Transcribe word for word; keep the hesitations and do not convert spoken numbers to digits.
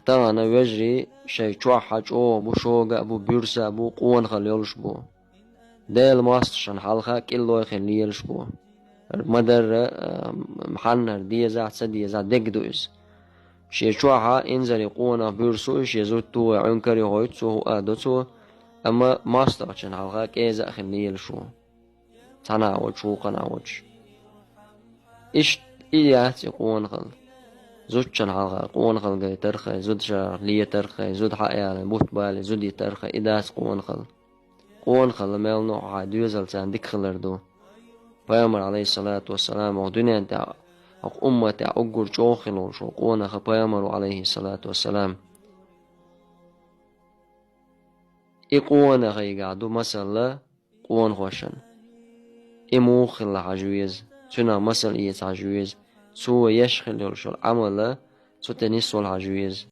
Тахана вежарий шоай чохь чӀогӀа бу, шога а бу, буьрса а бу, къонахалла йолуш бу. Делан мостагӀчун хьалха кӀиллой хила лелаш бу. Ма-дарра, а, хьаннара дезахь, ца дезахь, дерг ду иза. Шен чохь инзаре къонах буьрса ю, шен зуда тухий Ӏуьнкар йохуьйту цо, хӀуъа до цо, амма мостагӀчун хьалха кӀеза а хила лелаш ву. Цхьана а волчу, вукхана а волчу. Иштта и яц и къонахалла. Зудчун хьалха къонахалла гайтархьай, зуда шарах летархьай, зуда хьаялий, бутт балий, зуда йитархьай, и дац къонахалла. Къонахалла мел новкъахь доьзал царна дика хилар ду. Пайхамар, Ӏалайхиссалату вассалам, хӀокху дуьнен тӀехь, хӀокху умматехь уггар чӀогӀа хила волуш ву къонах Пайхамар ву, Ӏалайхиссалату вассалам. И къонахегахь ду масалла къонахошна. И муха хилла хьажа веза, цуьнан масал эца хьажа веза, цо еш хила йолуш йолу Ӏамал цу тӀе нисвала хьажа веза.